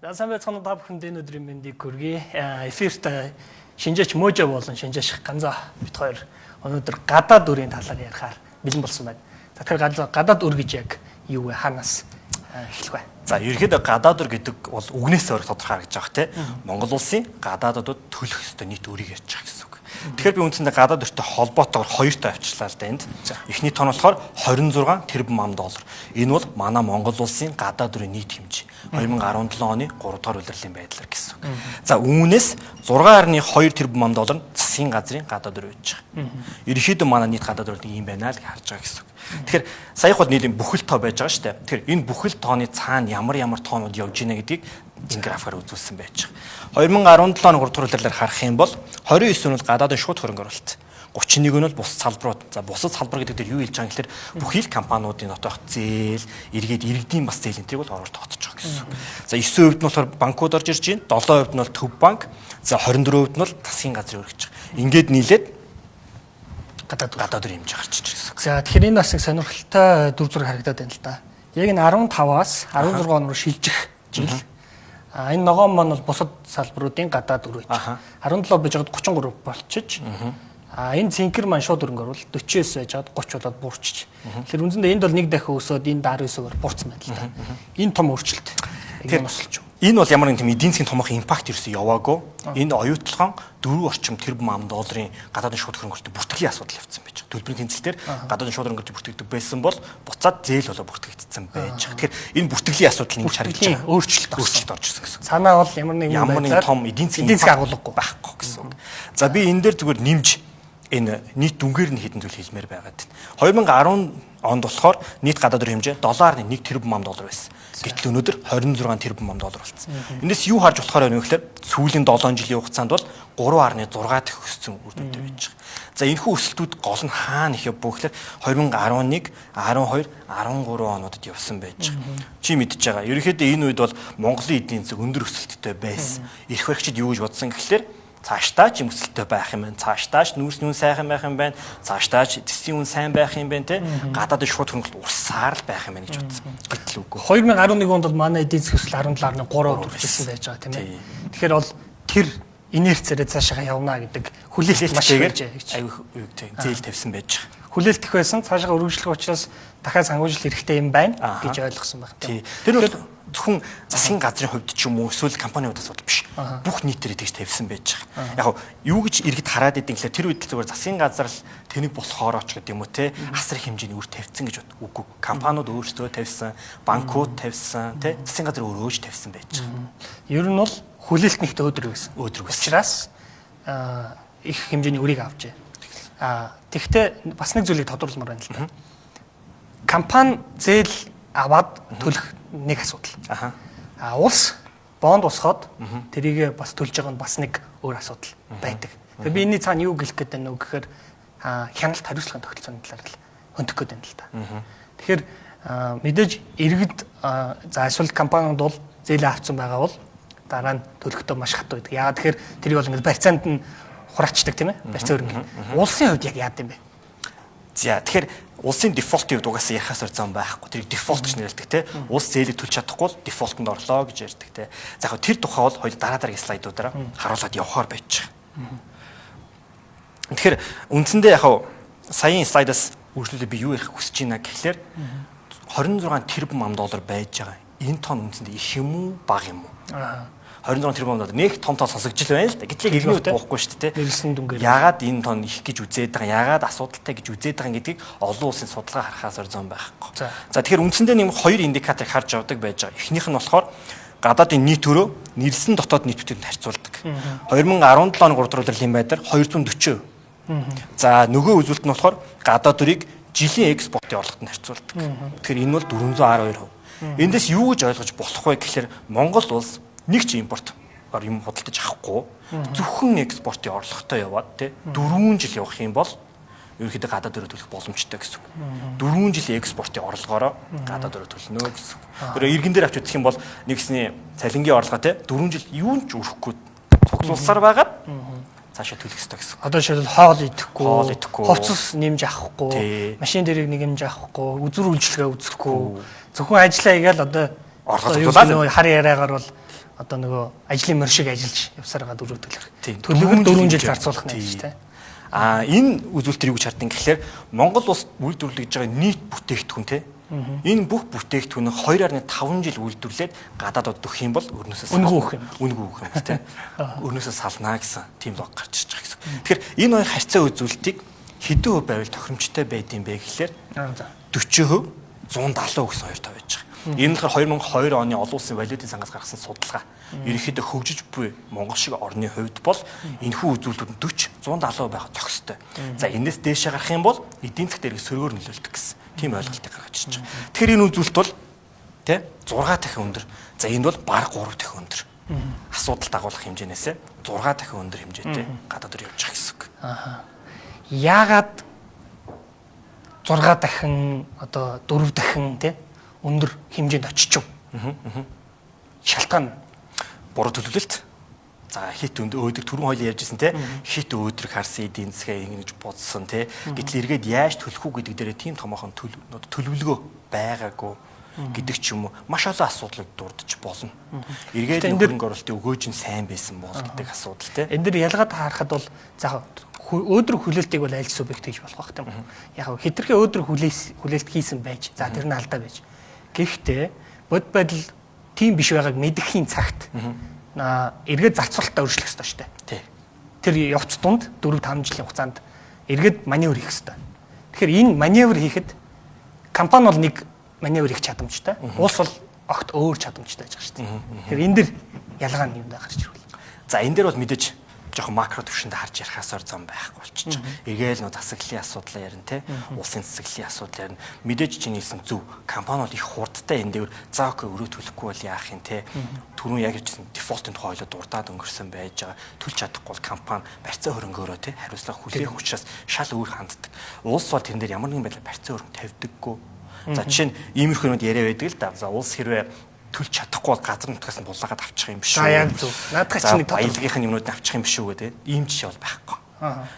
За, сайн байцгаана уу, та бүхэнд энэ өдрийн мэндийг хүргэе. Эфирт Шинжээч Можо болон Шинжээч Ганзаа бид хоёр өнөөдөр гадаад өрийн талаар ярихаар бэлэн болсон байна. За, тэгэхээр гадаад өр гэж яг юу вэ? Хаанаас эхлэх вэ? За, ерөнхийдөө гадаад өр гэдэг бол үгнээс өөр тодорхой харагдаж байгаа, тийм. Монгол улсын гадаадуудад төлөх ёстой нийт өрийг ярьж байгаа гэсэн үг. Тэгэхээр би үндсэндээ гадаад өртэй холбоотойгоор хоёр тоо авчирлаа л да энд. Эхний тоо нь болохоор 26 тэрбум ам доллар. Энэ бол манай Монгол улсын гадаад өрийн нийт хэмжээ. 2017 оны 3 дугаар улирлын байдлаар гэсэн үг. За, үүнээс 6.2 тэрбум ам доллар нь засгийн газрын гадаад өр байж байгаа. Ерөнхийдөө манай нийт гадаад өр ийм байна л гэж харж байгаа гэсэн үг. Тэгэхээр саях бол нийлэн бүхэл тоо байж байгаа шүү дээ. Тэгэхээр энэ бүхэл тооны цаана ямар ямар тоонууд явж гинэ гэдгийг энэ графикаар үзүүлсэн байж байгаа. 2017 оны 3 дугаар улирлаар харах юм бол 29 нь бол гадаадын шууд хөрөнгө оруулалт. 31 нь бол бусад салбарууд. За, бусад салбар гэдэг дээр юу хэлж байгаа юм гэхээр бүхий л компаниудын дотоох зээл, эргээд иргэдийн бас зээл энтрийг бол оруулалт тооцож байгаа гэсэн үг. За, 9% нь болохоор банкуд орж ирж байна. 7% нь бол төв банк. За, 24% нь бол засгийн газрын өргөж байгаа. Ингээд нийлээд гадаад өр хэмжээ гарч иж гэсэн. За, тэгэхээр энэ бас нэг сонирхолтой дүр зураг харагдаад байна л да. Яг энэ 15-аас 16 он руу шилжих жил. А энэ ногоон маань бол бусад салбаруудын гадаад өр байж. 17 байж байгаад 33 болчих. А энэ цэнхэр маань шууд өрөнгө оруулалт 49 байж байгаад 30 болоод буурчиж. Тэгэхээр үндсэндээ энд бол нэг дахин өсөөд энд 19-оор буурсан байна л да. Энэ том өөрчлөлт. Тэгэхээр носолч. Энэ бол ямар нэгэн тийм эдийн засгийн томоохон impact ерөөсөө яваагүй. Энэ оюутлогон 4 орчим тэрбум ам долларын гадаадын шууд хөрөнгө оруулалтын бүртгэлийн асуудал явцсан байж байгаа. Төлбөрийн тэнцэл дээр гадаадын шууд хөрөнгө оруулалт бүртгэгддэг байсан бол буцаад зээл болоо бүртгэгдсэн байж байгаа. Тэгэхээр энэ бүртгэлийн асуудал ингэж харагдаж байгаа. Өөрчлөлт орж ирсэн гэсэн. Цаанаа бол ямар нэгэн том эдийн засгийн агуулгагүй байхгүй гэсэн үг. За, би энэ дээр зүгээр нэмж энэ нийт дүнгээр нь хэдэн зүйл хэлмээр байгаад байна. 2010 онд болохоор нийт гадаад өр хэмжээ 7.1 тэрбум ам доллар байсан. Гэтэл өнөөдөр 26 тэрбум ам доллар болсон. Эндээс юу харж болохоор байна вэ гэхээр сүүлийн 7 жилийн хугацаанд бол 3.6 дахь өссөн үр дүнтэй байж байгаа. За, энэхүү өсөлтүүд гол нь хаана их явбав гэхээр 2011, 12, 13 онуудад явсан байж байгаа. Чи мэдж байгаа. Ерөнхийдөө энэ үед бол Монголын эдийн засаг өндөр өсөлттэй байсан. Эрх баригчид юу гэж бодсон гэхлээр цаашдаа ч юм өсөлттэй байх юм байна. Цаашдаа ч нүүрсний үн сайхан байх юм байна. Цаашдаа ч зэсийн үн сайн байх юм байна, те. Гадаадын шууд хөрөнгөлт урсаар л байх юм байна гэж бодсон. Гэтэл үгүй. 2011 онд бол манай эдийн засгийн өсөлт 17.3 хүрчихсэн байж байгаа, тийм ээ. Тэгэхээр бол тэр инерцээрээ цаашаа явна гэдэг хүлээлт маш их байж байгаа. Аюу юу гэдэг зээл тавьсан байж байгаа. Хүлээлт их байсан. Цаашаа өргөжлөх учраас дахиад санхүүжил хэрэгтэй юм байна гэж ойлгосон байх, тийм. Тэр бол зөвхөн засгийн газрын хувьд ч юм уу эсвэл компани хувьд асуудал биш. Бүх нийтээр тэгж тавьсан байж байгаа. Яг юу гэж иргэд хараад идэв гэхээр тэр үед л зүгээр засгийн газар л тэнэг болохоороо ч гэдэг юм уу, те, асар их хэмжээний үр тавьсан гэж үгүй. Компаниуд өөрсдөө тавьсан, банкуд тавьсан, те, засгийн газар өөрөө ч тавьсан байж байгаа. Ер нь бол хүлээлт нэгт өөдрөг байсан. Өөдрөг. Учраас их хэмжээний үрийг авчээ. Тэгвэл бас нэг зүйлийг тодруулмаар байна л да. Компани зээл аваад төлөх нэг асуудал. А улс бонд босгоод тэрийг бас төлж байгаа нь бас нэг өөр асуудал байдаг. Тэгэхээр би энэний цаана юу гэлэх гээд байна вэ гэхээр хяналт хариуцлагын тогтолцооны талаар л хөнтөх гээд байна л да. Тэгэхээр мэдээж иргэд, за, эсвэл компаниуд бол зээлээ авсан байгаа бол дараа нь төлөхдөө маш хатуу байдаг. Яагаад тэгэхээр тэрийг бол ингээд барьцаанд нь хураачдаг, тийм ээ. Барьцаа хөрөнгө. Улсын хувьд яг яад юм бэ? За, тэгэхээр улсын default ын хувьд угаасаа ярихаас өөр зам байхгүй. Тэрийг default гэж нэрлэдэг, те. Улс зээлийг төлж чадахгүй бол default онд орлоо гэж ярьдаг, те. За, яг тэр тухай бол хоёул дараа дараагийн слайдуудаараа харуулад явахаар байж байгаа. Тэгэхээр үндсэндээ яг саяын слайдаас үргэлжлүүлээ би юу ярих хүсэж байна гэхлээр 26 тэрбум ам доллар байж байгаа. Энэ тоон үндсэндээ их юм уу, бага юм уу? 26 тэрбум доллар нэг том тоо сонсогдож л байна л да. Гэтэл иргэний хувьд буухгүй шүү дээ. Нэрлсэн дүнгээр. Яагаад энэ тон их гэж үзээд байгаа, яагаад асуудалтай гэж үзээд байгаа гэдгийг олон улсын судалгаа харахаас өөр зам байхгүй. За, тэгэхээр үндсэндээ нэг хоёр индикаторыг харж авдаг байж байгаа. Эхнийх нь болохоор гадаадын нийт өрөө нэрлсэн дотоод нийт бүтээгдэхүүнд харьцуулдаг. 2017 оны 3 дахь улирлын байдлаар 240%. За, нөгөө үзүүлэлт нь болохоор гадаад өрийг жилийн экспортын орлогод нь харьцуулдаг. Тэгэхээр энэ бол 412%. Эндээс юу гэж ойлгож болох вэ гэхээр Монгол улс нэг ч импорт юм худалдаж авахгүй, зөвхөн экспортын орлоготой яваад, те, 4 жил явах юм бол ерөнхийдөө гадаад өрөө төлөх боломжтой гэсэн үг. 4 жилийн экспортын орлогоороо гадаад өрөө төлнө гэсэн үг. Тэр иргэн дээр авч үзэх юм бол нэгсний цалингийн орлогоо, те, 4 жил юу ч өрөхгүй цуглуулсаар байгаад цаашаа төлөх ёстой гэсэн. Одоо жишээлбэл хоол идэхгүй, хувцас нэмж авахгүй, машин дэрийг нэмж авахгүй, үзүр үйлчилгээ үзэхгүй, зөвхөн ажиллаа хийгээл одоо Орлого зогсуулаад нөгөө хар яриагаар бол одоо нөгөө ажлын морь шиг ажиллаж явсаар байгаа дөрөв төлөх. Төлөв нь 4 жил зарцуулах нь гэж тийм. А энэ үзүүлэлтэр юу гэж хардсан гэхлээр Монгол улс үйлдвэрлэж байгаа нийт бүтээгдэхүүн те. Энэ бүх бүтээгдэхүүн 2.5 жил үйлдвэрлээд гадаадд өгөх юм бол өрнөөсөө үнэгүй өгөх юм. Үнэгүй өгөх юм те. Өрнөөсөө салнаа гэсэн тийм лог гарч ирж байгаа гэсэн. Тэгэхээр энэ хоёр харьцаа үзүүлэлтийг хэдэн хувь байвал тохиромжтой байд юм бэ гэхлээр 40%, 170% гэсэн хоёр тоо байж байгаа. Энэ болохоор 2002 оны олон улсын валютын сангаас гаргасан судалгаа. Ерөнхийдөө хөгжиж буй Монгол шиг орны хувьд бол энэхүү үзүүлэлтүүд нь 40, 170% байх зохистой. За энэс дээшээ гарах юм бол эдийн засгт дээрх сөргөөр нөлөөлдөг гэсэн тийм ойлголтыг гаргаж ирж байгаа. Тэгэхээр энэ үзүүлэлт бол тэ 6 дахин өндөр. За энд бол бараг 3 дахин өндөр. Асуудал дагуулах хэмжээнээс 6 дахин өндөр хэмжээтэй гадаад руу явж байгаа гэсэн үг. Аа. Яагаад 6 дахин одоо 4 дахин тэ өндөр хэмжээнд очиж. Шалтгаан буруу төлөвлөлт. За хит өнд өөдрөг түрүүн хоёул ярьжсэн те хит өөдрөг харсан эдийн засгаа ингэж бодсон те гэтэл эргээд яаж төлөх үү гэдэг дээрээ тийм томоохон төлөвлөгөө байгаагүй гэдэг ч юм уу маш олон асуудлыг дурдж болно. Эргээд хөрөнгө оруулалтын өгөөж нь сайн байсан бол гэдэг асуудал те. Энэ дэр ялгаад харахад бол за өөдрөг хүлээлтийг бол аль субъект хийж болох байх тийм үү. Яг хэтэрхий өөдрөг хүлээлт хийсэн байж за тэр нь алдаа байж. Гэхдээ бод байдал тийм биш байгааг мэдэхийн цагт эргээд зарцуулалтаа өөрчлөх ёстой шүү дээ. Тий. Тэр явц дунд 4-5 жилийн хугацаанд эргээд маневр хийх ёстой. Тэгэхээр энэ маневр хийхэд компани бол нэг маневр хийх чадамжтай, улс бол огт өөр чадамжтай байж байгаа шүү дээ. Тэгэхээр энэ дэр ялгаа нь юунд гарч ирвэл. За энэ дээр бол мэдээж жоохон макро төвшөнд харж ярихаасаар зам байхгүй болчихж байгаа. Эргээл нөө засаглалын асуудлаа ярина те. Улсын засаглалын асуудал ярина. Мэдээж чиний хэлсэн зөв. Компани бол их хурдтай энэ дээр за окей өрөө төлөхгүй бол яах юм те. Түрүүн яг хэлсэн дефолтын тухай ойлоо дурдаад өнгөрсөн байж байгаа. Төлж чадахгүй бол компани барьцаа хөрөнгөөрөө те хариуцлага хүлээх учраас шал өөр ханддаг. Улс бол тэрэн дээр ямар нэгэн байдлаар барьцаа хөрөнгө тавьдаггүй. За жишээ нь иймэрхүү юмуд яриа байдаг л да. За улс хэрвээ төлж чадахгүй бол газар нутгаас нь булаагаад авчих юм биш үү? За яг зөв. Наадах чинь нэг баялагийнх нь юмнууд нь авчих юм биш үү гэдэг. Ийм жишээ бол байхгүй.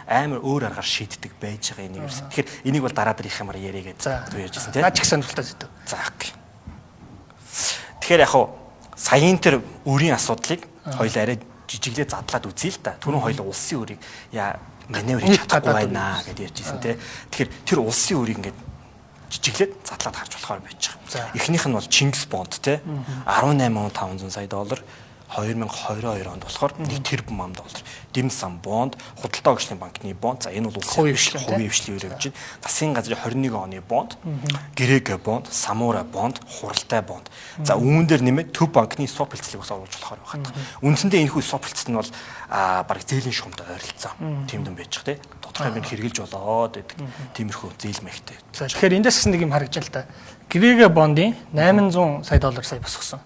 Амар өөр аргаар шийддэг байж байгаа энийг ерөөс. Тэгэхээр энийг бол дараа дээр их юмар яриа гэдэг түр ярьжсэн тийм. Наад ч их сонирхолтой сэдв. За окей. Тэгэхээр яг хуу саяын тэр өрийн асуудлыг хоёул арай жижиглээ задлаад үзье л да. Түрүүн хоёул улсын өрийг яа маневр хийж чадахгүй байна гэдээ ярьжсэн тийм. Тэгэхээр тэр улсын өрийг ингээд жижиглээд задлаад харж болохоор байж байгаа. Эхнийх нь бол Чингис бонд те 18,500 сая доллар 2022 онд болохоор 1 тэрбум доллар. Димсам бонд, Худалдаа хөгжлийн банкны бонд, за энэ бол улсын хувийн хвшлийн үйл явж байна. Засгийн газрын 21 оны бонд, Грек бонд, Самура бонд, Хуралтай бонд. За үүн дээр нэмээд Төв банкны swap хэлцлийг бас оруулж болохоор байна. Үндсэндээ энэхүү swap хэлцэл нь бол бараг зээлийн шугамд ойролцоо. Тийм дүн байж байгаа те. Тодорхой хэмжээнд хэрэгжилж болоод байдаг. Тиймэрхүү зээл маягтай. За тэгэхээр эндээс нэг юм харагдаж л та. Грек бондын 800 сая доллар сая босгосон.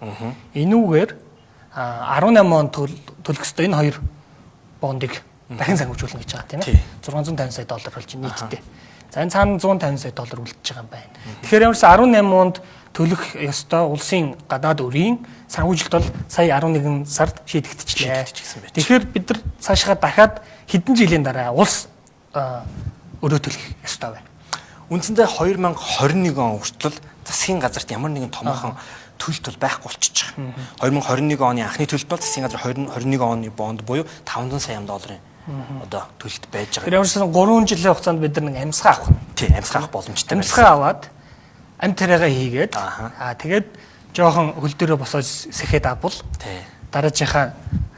Энүүгээр 18 он төлөх ёстой энэ хоёр бондыг дахин санхүүжүүлнэ гэж байгаа тийм ээ. 650 сая доллар болж нийтдээ. За энэ цаана 150 сая доллар үлдэж байгаа юм байна. Тэгэхээр ямарс 18 онд төлөх ёстой улсын гадаад өрийн санхүүжилт бол сая 11 сард шийдэгдчихлээ. Тэгэхээр бид нар цаашгаа дахиад хэдэн жилийн дараа улс өрөө төлөх ёстой байна. Үндсэндээ 2021 он хүртэл засгийн газарт ямар нэгэн томоохон төлөлт бол байхгүй болчихж байгаа. 2021 оны анхны төлөлт бол засгийн газар 2021 оны бонд буюу 500 сая долларын одоо төлөлт байж байгаа. Тэр ямар ч сан 3 жилийн хугацаанд бид нар нэг амьсгаа авах нь. Тийм, амьсгаа авах боломжтой. Амьсгаа аваад амь тариагаа хийгээд аа тэгээд жоохон хөл дөрөө босоод сэхэд авбал дараачихаа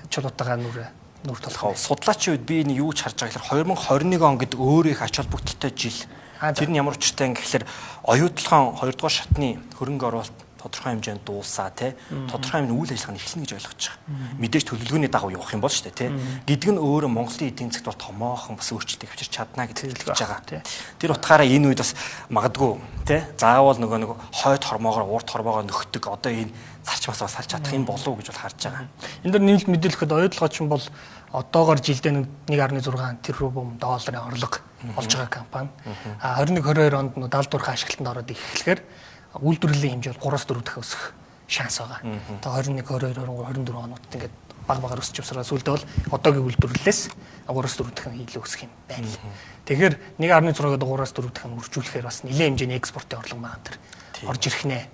чулуутайгаа нүр тулах. Судлаачийн үед би нэг юу ч харж байгаа гэхээр 2021 он гэдэг өөрөө их ач холбогдолтой жил. Тэр нь ямар учиртай юм гэхээр оюутлогын 2 дугаар шатны хөрөнгө оруулалт тодорхой хэмжээнд дуусаа тий тодорхой хэмжээний үйл ажиллагаа нь эхэлнэ гэж ойлгож байгаа. Мэдээж төлөвлөгөөний дагуу явах юм бол шүү дээ тий. Гэдэг нь өөрөө Монголын эдийн засгт бол томоохон бас өөрчлөлт авчирч чадна гэж хэлж байгаа. Тэр утгаараа энэ үед бас магадгүй тий заавал нөгөө нэг хойд хормоогоор урд хормоогоо нөхдөг одоо энэ зарчмаас бас салж чадах юм болов уу гэж бол харж байгаа. Энэ дэр нэмэлт мэдээлэхэд оюутлогооч бол одоогоор жилдээ 1.6 тэрбум долларын орлого олж байгаа компани. А 21 22 онд 70 дурхан ашиглалтанд ороод эхлэхээр үйлдвэрлэлийн хэмжээ бол 3-4 дахин өсөх шанс байгаа. Одоо 21, 22, 23, 24 онууд ингээд Баг багаар өсч явсараа сүүлдээ бол одоогийн үйлдвэрлэлээс 3-4 дахин илүү өсөх юм байна. Тэгэхээр 1.6-аад 3-4 дахин үржүүлэхээр бас нэлээд хэмжээний экспортын орлого маань тэр орж ирэх нэ.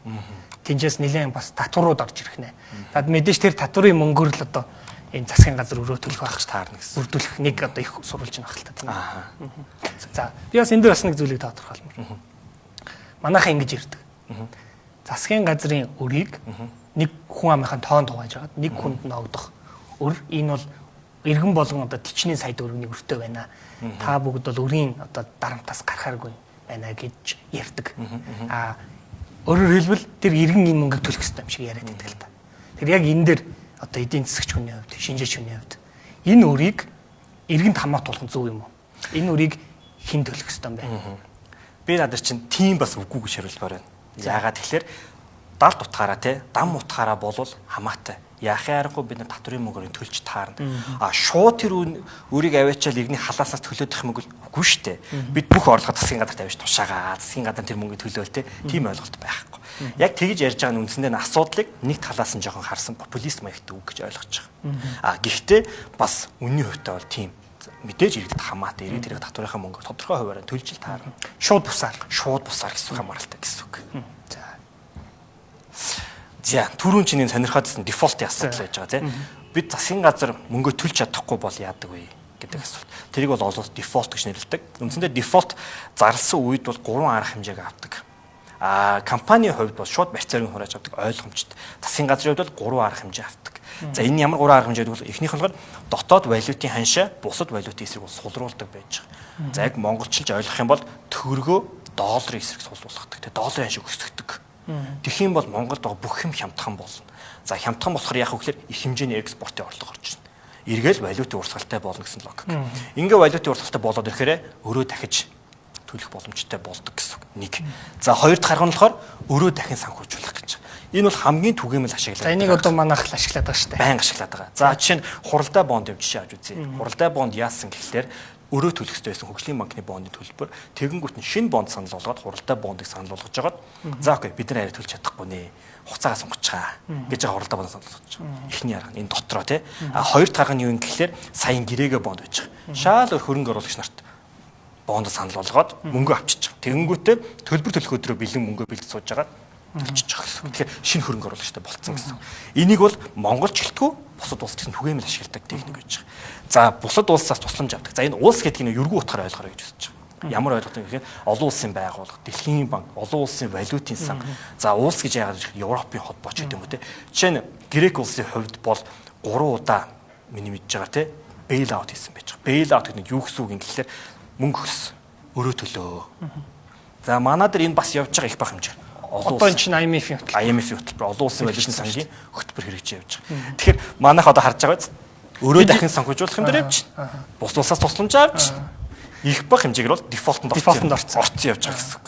Тинчээс нэлээд бас татварууд орж ирэх нэ. Тад мэдээж тэр татварын мөнгөөр л одоо энэ засгийн газар өрөө төлөх байх таарна гэсэн. Бүрдүүлэх нэг одоо их сурвалж байх л та, тийм ээ. За, би бас энэ дээр бас нэг зүйлийг тодорхойлмоор. Манайхан ингэж ирдэг. Засгийн газрын өрийг нэг хүн амынхаа тоонд хувааж хагаад нэг хүнд ногдох өр, энэ бол иргэн болгон одоо 41 сая төгрөгийн өртөө байна. Та бүгд бол өрийн одоо дарамтаас гарахааргүй байна гэж ярьдаг. А өөрөөр хэлбэл тэр иргэн энэ мөнгөийг төлөх ёстой юм шиг яриад байдаг л та. Тэр яг энэ дээр одоо эдийн засагч хүний хувьд, шинжээч хүний хувьд энэ өрийг иргэнд хамаатуулах нь зөв юм уу? Энэ өрийг хэн төлөх ёстой юм бэ? Би надад чинь тийм бас үгүй гэж хариулмаар байна. Яагаад тэгэхээр далд утгаараа те, дам утгаараа болвол хамаатай. Яахын аргагүй бид нар татврын мөнгөөр төлж таарна. А шууд тэр өрийг аваачаал иргэний халааснаас төлөөдөх юм үгүй шүү дээ. Бид бүх орлогоо засгийн газарт авчиж тушаагаа, засгийн газар тэр мөнгөийг төлөөл те, тийм ойлголт байхгүй. Яг тэгж ярьж байгаа нь үндсэндээ нь асуудлыг нэг талаас нь жоохон харсан популист маягтай үг гэж ойлгож байгаа. А гэхдээ бас үнний хувьтай бол тийм мэдээж иргэдэд хамаатай, иргэд тэрийг татврынхаа мөнгөөр тодорхой хувиараа төлж л таарна. Шууд бусаар. Шууд бусаар гэсэн хамааралтай гэсэн үг. За. За, түрүүн чиний сонирхоод байсан default-ын асуудал байж байгаа тийм. Бид засгийн газар мөнгө төлж чадахгүй бол яадаг вэ гэдэг асуулт. Тэрийг бол олон default гэж нэрлэдэг. Үндсэндээ default зарласан үед бол гурван арга хэмжээг авдаг. А компанийн хувьд бол шууд барьцааг хурааж авдаг, ойлгомжтой. Засгийн газрын хувьд бол гурван арга хэмжээ авдаг. За, энэ ямар гурван арга хэмжээ гэдэг бол эхнийх нь болохоор дотоод валютын ханшаа бусад валютын эсрэг бол сулруулдаг байж байгаа. За, яг монголчилж ойлгох юм бол төгрөгөө долларын эсрэг сулруулдаг. Тэгээ долларын ханшийг өсгөдөг. Тэгэх юм бол Монголд байгаа бүх юм хямдхан болно. За, хямдхан болохоор яах вэ гэхээр их хэмжээний экспортын орлого орж ирнэ. Эргээл валютын урсгалтай болно гэсэн логик. Ингээ валютын урсгалтай болоод ирэхээр өрөө дахиж төлөх боломжтой болдог гэсэн үг. Нэг. За, хоёр дахь арга нь болохоор өрөө дахин санхүүжүүлэх гэж. Энэ бол хамгийн түгээмэл ашиглаад. За, энийг одоо манайх л ашиглаад байгаа шүү дээ. Байнга ашиглаад байгаа. За, жишээ нь хуралдаа бонд юм жишээ авч үзье. Хуралдаа бонд яасан гэхлээр өрөө төлөх ёстой байсан хөгжлийн банкны бондын төлбөр, тэгэнгүүт нь шинэ бонд санал болгоод, хуралдаа бондыг санал болгож жагаад, за okay, бид нар арай төлж чадахгүй нэ, хугацаагаа сунгачгаа гэж байгаа хуралдаа бонд санал болгож байгаа. Эхний арга нь энэ дотроо тий. А хоёр дахь арга нь юу юм гэхлээр саяын гэрээгээ бонд байж байгаа. Шаал өөр хөрөнгө оруулагч нарт бонд санал болгоод мөнгө авчиж байгаа. Тэгэнгүүтээ төлбөр төлөх өдрөө бэлэн мөнгө бэлдэж сууж байгаа төлчихөж байгаа гэсэн. Тэгэхээр шинэ хөрөнгө оруулагчтай болцсон гэсэн. Энийг бол Монголч гэлтгүй бусад улс гэсэн түгээмэл ашигладаг техник гэж байгаа. За, бусад улсаас тусламж авдаг. За, энэ улс гэдэг нь ергүү утгаар ойлгоорой гэж үзэж байгаа. Ямар ойлголт юм гэхээр олон улсын байгууллага, Дэлхийн банк, олон улсын валютын сан. За, улс гэж яагаад гэж Европын холбоо ч гэдэг юм уу те. Жишээ нь Грек улсын хувьд бол 3 удаа миний мэдж байгаа те bail out хийсэн байж байгаа. Bail out гэдэг нь юу гэсэн үг юм гэхлээр мөнгө өгсөн. Өрөө төлөө. За, манай дээр энэ бас явж байгаа их бага хэмжээ. Одоо энэ чинь IMF-ийн хөтөлбөр. IMF-ийн хөтөлбөр, олон улсын валютын сангийн хөтөлбөр хэрэгжиж явж байгаа. Тэгэхээр манайх одоо харж байгаа биз? Өрөө дахин санхүүжүүлэх юм дээр явж байна. Бус улсаас тусламж авч их бага хэмжээгээр бол default-онд Default-онд орсон. Орцсон явж байгаа гэсэн үг.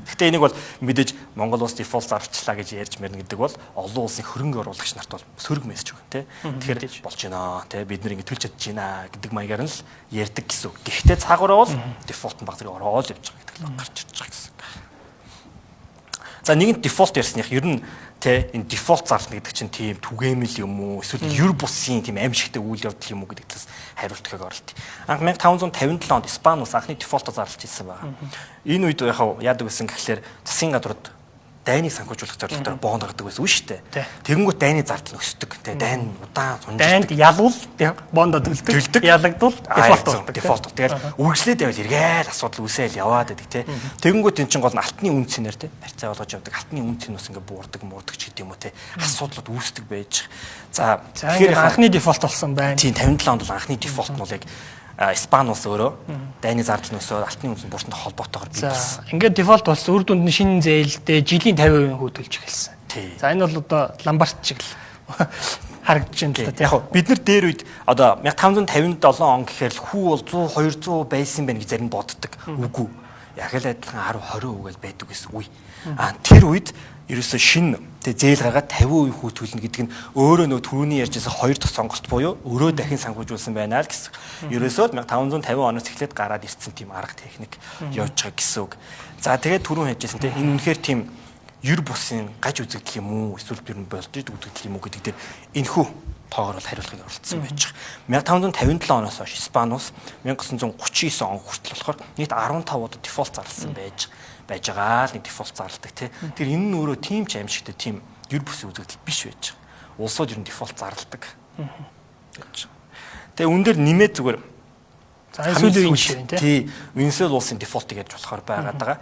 Гэхдээ энийг бол мэдээж Монгол улс default зарлчлаа гэж ярьж мэрнэ гэдэг бол олон улсын хөрөнгө оруулагч нарт бол сөрөг мессеж өгнө те. Тэгэхээр болж байна те, бид нар ингэ төлж чадж байна гэдэг маягаар нь л ярьдаг гэсэн үг. Гэхдээ цаагаараа бол default нь баг зэрэг ороод явж байгаа гэдэг л гарч ирж байгаа гэсэн үг. За, нэгэнт default ярьсных ер нь те энэ default зарлана гэдэг чинь тийм түгээмэл юм уу, эсвэл ер бусын тийм аимшигтай үйл явдал юм уу гэдэг талаас хариулт өгөхөөр оролт. Анх 1557 онд Испани улс анхны default зарлж ирсэн байгаа. Энэ үед яг яадаг байсан гэхлээр засгийн газрууд дайныг санхүүжүүлэх зорилгоор бонд гаргадаг байсан үү шүү дээ. Тэгэнгүүт дайны зардал нь өсдөг. Тэ, дайн удаан сунжирдаг. Дайнд ялвал бондо төлдөг. Ялагдвал default болдог. Default. Тэгэл үргэлжлээд байвал эргээл асуудал үүсээл яваад байдаг те. Тэгэнгүүт эн чинь гол нь алтны үн цэнээр те барьцаа болгож явдаг. Алтны үн цэн бас ингээ буурдаг, муурдаг ч гэдэг юм уу те. Асуудлууд үүсдэг байж. За, тэгэхээр анхны default болсон байна. Тийм, 57 онд бол анхны default нь бол яг Испани улс өөрөө дайны зардал нь өсөөд алтны үнэ буурсантай холбоотойгоор бий болсон. Ингээд default болсон, үр дүнд нь шинэ зээлдээ жилийн 50% хүү төлж эхэлсэн. За, энэ бол одоо ломбард шиг л харагдаж байна л да. Яг бид нар дээр үед одоо 1557 он гэхээр хүү бол 100 200 байсан байх гэж зарим боддог. Үгүй. Яг л адилхан 10 20% л байдаг гэсэн үе. А тэр үед ерөөсөө шинэ тэг зээл гаргаад 50% хүү төлнө гэдэг нь өөрөө нөө түрүүний ярьжсэн хоёр дахь сонголт буюу өрөө дахин санхүүжүүлсэн байна л гэсэн. Ерөөсөө 1550 оноос эхлээд гараад ирсэн тийм арга техник явж байгаа гэсэн үг. За, тэгээд түрүүн хэлжсэн те, энэ үнэхээр тийм ер бусын гаж үзэгдэл юм уу, эсвэл ер нь болж идэг үзэгдэл юм уу гэдэг дээр энэхүү тоогоор бол хариулахыг оролдсон байж байгаа. 1557 оноос хойш Испани улс 1939 он хүртэл болохоор нийт 15 удаа default зарласан байж байгаа л нэг default зарладаг тий. Тэр энэ нь өөрөө тийм ч аимшигтэй тийм ер бусын үзэгдэл биш байж байгаа. Улсууд ер нь default зарладаг. Тэгээ үн дээр нэмээд зүгээр за сүүлийн үеийн жишээ тий. Тий. Венесуэл улсын default-ыг ярьж болохоор байгаад байгаа.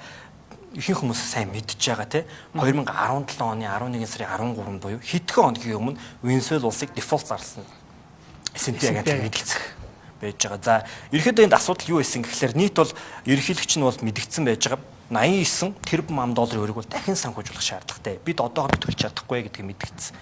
Ихэнх хүмүүс сайн мэдж байгаа тий. 2017 оны 11 сарын 13-нд буюу хэдхэн хоногийн өмнө Венесуэл улсыг default зарласан S&P агентлаг мэдлэгцэх байж байгаа. За ерөнхийдөө энд асуудал юу байсан гэхлээр нийт бол ерөнхийлөгч нь бол мэдгдсэн байж байгаа. 89 тэрбум ам долларын өрийг бол дахин санхүүжүүлэх шаардлагатай. Бид одоохондоо төлж чадахгүй гэдгийг мэдгдсэн.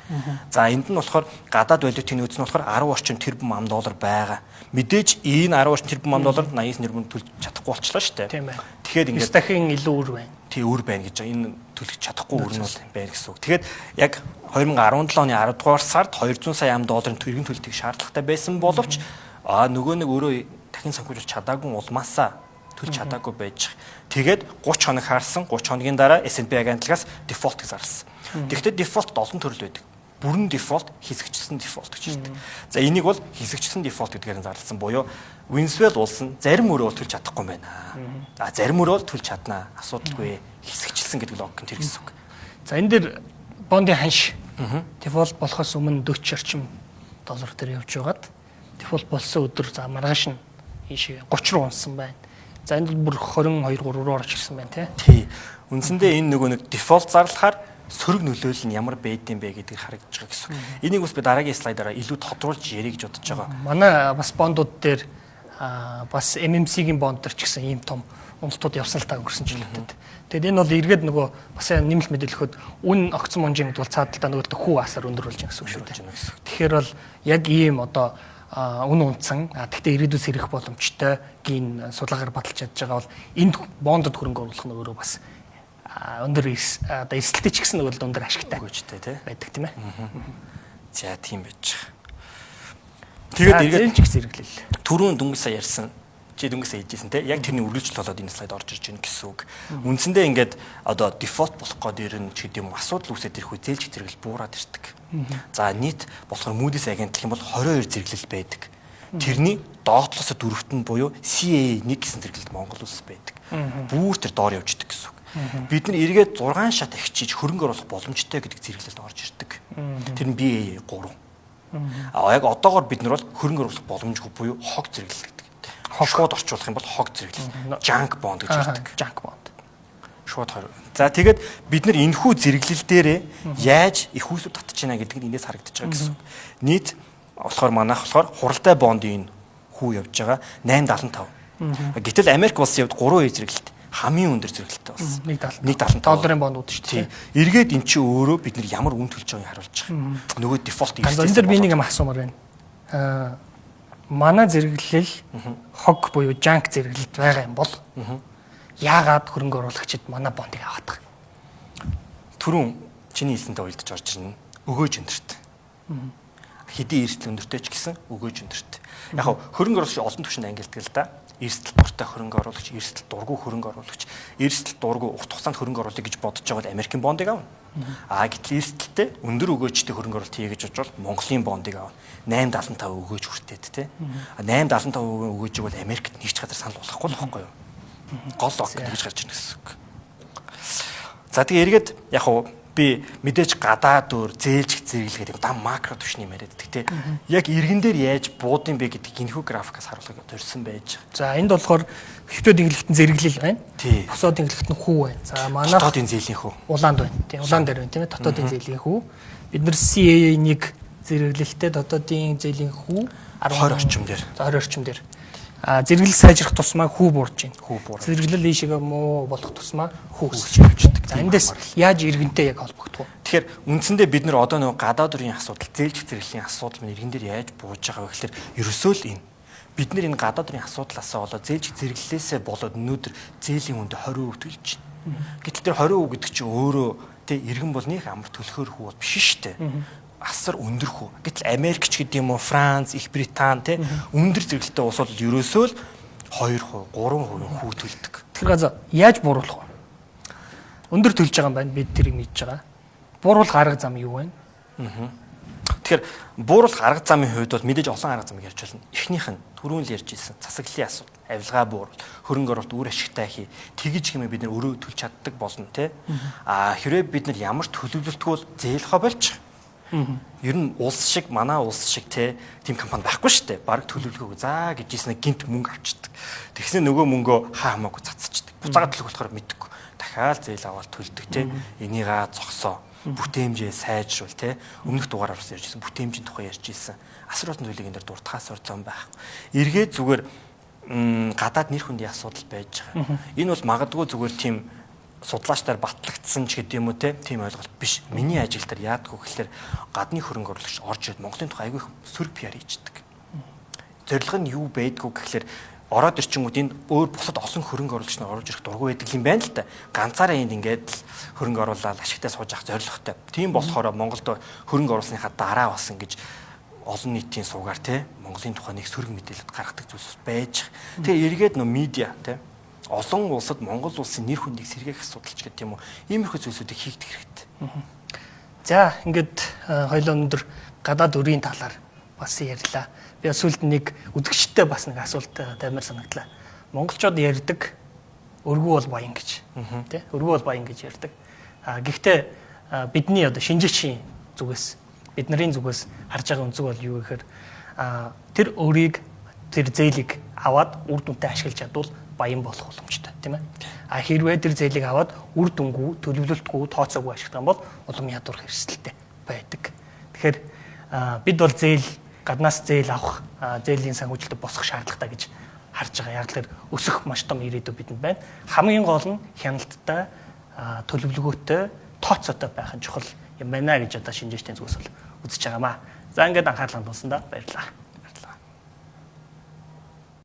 За энд нь болохоор гадаад валютын нөөц нь болохоор 10 орчим тэрбум ам доллар байгаа. Мэдээж энэ 10 орчим тэрбум ам доллар 89 тэрбум төлж чадахгүй болчлоо шүү дээ. Тийм ээ. Тэгэхээр ингээд дахин илүү үр байна. Тий, үр байна гэж байгаа. Энэ төлөх чадахгүй үр нь бол байна гэсэн үг. Тэгэхээр яг 2017 оны 10 дугаар сард 200 сая ам долларын эргэн төлөлтийг шаардлагатай байсан боловч нөгөө нэг өөрөө дахин санхүүжүүлж чадаагүй улмаасаа төлж чадаагүй байж. Тэгээд 30 хоног харсан. 30 хоногийн дараа S&P агентлагаас default гэж зарласан. Тэгэхдээ default олон төрөл байдаг. Бүрэн default, хэсэгчлсэн default гэж ярьдаг. За энийг бол хэсэгчлсэн default гэдгээр нь зарласан буюу Венесуэл улс нь зарим өрөө бол төлж чадахгүй байна. За зарим өрөө бол төлж чаднаа. Асуудалгүй хэсэгчлсэн гэдэг логик нь тэр гэсэн үг. За энэ дэр бондын ханш default болохоос өмнө 40 орчим доллар дээр явж байгаад default болсон өдөр за маргааш нь ийшээ 30 руу унсан байна. За энд бүр 22 3 руу орж ирсэн байна тий. Тий. Үндсэндээ энэ нөгөө нэг default зарлахаар сөрөг нөлөөлөл нь ямар байдсан бэ гэдгийг харагдаж байгаа гэсэн. Энийг бас би дараагийн слайдаараа илүү тодруулж ярих гэж бодож байгаа. Манай бас бондууд дээр бас MMC-гийн бонд дээр ч гэсэн ийм том уналтууд явсан л та өнгөрсөн жилүүдэд. Тэгээд энэ бол эргээд нөгөө бас нэмэлт мэдээлэхэд үн огцон мунжин гэдэг бол цаадалтаа нөгөө хүү асар өндөр болж байгаа гэсэн үг шүү дээ. Тэгэхээр бол яг ийм одоо үн унтсан. Тэгтээ ирээдүйс ирэх боломжтой гин судалгаагаар баталж чадж байгаа бол энд бондод хөрөнгө оруулах нь өөрөө бас өндөр одоо эрсдэлтэй ч гэсэн нөгөө л өндөр ашигтай өгөөжтэй тий байдаг тийм ээ. За тийм байж байгаа. Тэгээд эргээд зээлж зэрэглэл. Түрүүн дөнгөж сая ярьсан чи дөнгөж сая хэлжсэн те яг тэрний үргэлжлэл болоод энэ слайд орж ирж байна гэсэн үг. Үндсэндээ ингээд одоо default болох гээд ирнэ ч гэдэг юм асуудал үүсээд ирэх үе зээлж зэрэглэл буураад ирдэг. За нийт болохоор Moody's агентлах юм бол 22 зэрэглэл байдаг. Тэрний доотлосоо дөрөвт нь буюу CAA 1 гэсэн зэрэглэлд Монгол улс байдаг. Бүр тэр доор явждаг гэсэн үг. Бид нар эргээд 6 шат ахичиж хөрөнгө оруулах боломжтой гэдэг зэрэглэлд орж ирдэг. Тэр нь BAA 3. А яг одоогор бид нар бол хөрөнгө оруулах боломжгүй буюу хог зэрэглэл гэдэг. Шууд орчуулах юм бол хог зэрэглэл. Junk bond гэж ярьдаг. Junk bond. Шууд 20. За тэгээд бид нар энэхүү зэрэглэл дээрээ яаж их үүсвэр татж байна гэдэг нь эндээс харагдаж байгаа гэсэн үг. Нийт болохоор манайх болохоор хуралтай бондын хүү явж байгаа 8.75. Гэтэл Америк улсын хувьд 3% зэрэглэлт хамгийн өндөр зэрэглэлтэй болсон. 1.75 долларын бондууд шүү дээ. Эргээд эн чинь өөрөө бид нар ямар үн төлж байгааг харуулж байгаа. Нөгөө default ирсэн. Энэ дээр би нэг юм асуумаар байна. Манай зэрэглэл хог буюу junk зэрэглэлд байгаа юм бол яагаад хөрөнгө оруулагчид манай бондыг аваад байгаа юм? Түрүүн чиний хэлсэнтэй уялдаж орж ирнэ. Өгөөж өндөрт. Хэдий эрсдэл өндөртэй ч гэсэн өгөөж өндөрт. Яг хөрөнгө оруулагч олон түвшинд ангилдаг л да. Эрсдэл дуртай хөрөнгө оруулагч, эрсдэл дургүй хөрөнгө оруулагч, эрсдэл дургүй урт хугацаанд хөрөнгө оруулъя гэж бодож байгаа бол Америкийн бондыг авна. А гэтэл эрсдэлтэй өндөр өгөөжтэй хөрөнгө оруулалт хийе гэж бодож бол Монголын бондыг авна. 8.75 өгөөж хүртээд те. 8.75 өгөөжийг бол Америкт нэг ч газар санал болгохгүй л байхгүй юу? Гол логик тэгж гарч ирнэ гэсэн үг. За тэгээ эргээд яг уу би мэдээж гадаад өөр зээлж зэрэглэл гэдэг дам макро түвшний юм яриад байдаг те. Яг иргэн дээр яаж буудсан бэ гэдгийг энэхүү графикаас харуулахыг зорьсон байж байгаа. За энд болохоор хэвтүүд инглэгтэн зэрэглэл байна. Тий. Бусад инглэгтэн хүү байна. За манай дотоодын зээлийн хүү. Улаанд байна. Тий, улаан дээр байна тийм ээ. Дотоодын зээлийн хүү. Бид нар CAA 1 зэрэглэлтэй дотоодын зээлийн хүү 20 орчим дээр. За 20 орчим дээр. Зэрэглэл сайжрах тусмаа хүү буурж байна. Хүү буурна. Зэрэглэл ийшээгээ муу болох тусмаа хүү өсөж явждаг. За эндээс яаж иргэнтэй яг холбогдох вэ? Тэгэхээр үндсэндээ бид нар одоо нөгөө гадаад өрийн асуудал, зээлж зэрэглэлийн асуудал минь иргэн дээр яаж бууж байгаа вэ гэхээр ерөөсөө л энэ. Бид нар энэ гадаад өрийн асуудлаасаа болоод зээлж зэрэглэлээсээ болоод өнөөдөр зээлийн хүндэ 20% төлж байна. Гэтэл тэр 20% гэдэг чинь өөрөө тэ иргэн бол нэг амар төлөхөр хүү бол биш шүү дээ. Асар өндөр хүү. Гэтэл Америк ч гэдэг юм уу, Франц, Их Британи тэ өндөр зэрэглэлтэй улс бол ерөөсөө л 2%, 3% хүү төлдөг. Тэгэхээр газар яаж бууруулах вэ? Өндөр төлж байгаа юм байна. Бид тэрийг мэдж байгаа. Бууруулах арга зам юу вэ? Тэгэхээр бууруулах арга замын хувьд бол мэдээж олон арга замыг ярьж болно. Эхнийх нь түрүүн л ярьж ирсэн засаглалын асуудал, авилгаа бууруул, хөрөнгө оруулалт үр ашигтай хий. Тэгж хэмээн бид нар өрөө төлж чаддаг болно те. А хэрвээ бид нар ямар төлөвлөлтгүй бол зээл хоо болчих. Ер нь улс шиг манай улс шиг те тийм компани байхгүй шүү дээ. Бараг төлөвлөгөөг заа гэж ийснэ гинт мөнгө авчдаг. Тэгснэ нөгөө мөнгөө хаа хамаагүй цацчихдаг. Буцаагаад төлөх болохоор мэдэхгүй. Дахиад зээл аваад төлдөг те. Энийгаа зогсоо. Бүтээмжээ сайжруул те. Өмнөх дугаараар бас ярьж ирсэн. Бүтээмжийн тухай ярьж ирсэн. Асар олон зүйлийг энэ дээр дуртахаас өөр зам байхгүй. Эргээд зүгээр гадаад нэр хүндийн асуудал байж байгаа. Энэ бол магадгүй зүгээр тийм судлаачдаар батлагдсан ч гэдэг юм уу те тийм ойлголт биш. Миний ажил дээр яадгүй гэхэлэр гадны хөрөнгө оруулагч орж ирээд Монголын тухай айгүй сөрөг PR хийждэг. Зорилго нь юу байдгүй гэхэлэр ороод ирчингүүд энд өөр бусад олон хөрөнгө оруулагч нар оруулж ирэх дургүй байдаг юм байна л да. Ганцаараа энд ингээд л хөрөнгө оруулаад ашигтай сууж авах зорилготой. Тийм болохоор Монголд хөрөнгө оруулсныхаа дараа бас ингэж олон нийтийн суугаар те Монголын тухай нэг сөрөг мэдээлэл гаргадаг зүйлс байж. Тэгээ эргээд нөө медиа те олон улсад Монгол улсын нэр хүндийг сэргээх асуудал ч гэдэг юм уу. Иймэрхүү зүйлсүүдийг хийгдэх хэрэгтэй. За ингээд хоёулаа өндөр гадаад өрийн талаар бас ярьлаа. Би сүүлд нэг үзэгчтэй бас нэг асуулт тавьмаар санагдлаа. Монголчууд ярьдаг өргүү бол баян гэж. Тэ? Өргүү бол баян гэж ярьдаг. А гэхдээ бидний одоо шинжээчийн зүгээс бидний зүгээс харж байгаа өнцөг бол юу гэхээр тэр өрийг тэр зээлийг аваад үр дүнтэй ашиглаж чадвал баян болох боломжтой, тийм ээ. А хэрвээ тэр зээлийг аваад үр дүнгүй, төлөвлөлтгүй, тооцоогүй ашиглах юм бол улам ядуурх эрсдэлтэй байдаг. Тэгэхээр бид бол зээл гаднаас зээл авах, зээлийн санхүүжилтөд босох шаардлагатай гэж харж байгаа. Яг л өсөх маш том ирээдүй бидэнд байна. Хамгийн гол нь хяналттай, төлөвлөгөөтэй, тооцоотой байх нь чухал юм байна гэж одоо шинжээчдийн зүгээс бол үзэж байгаамаа. За ингээд анхаарал хандуулсандаа баярлалаа.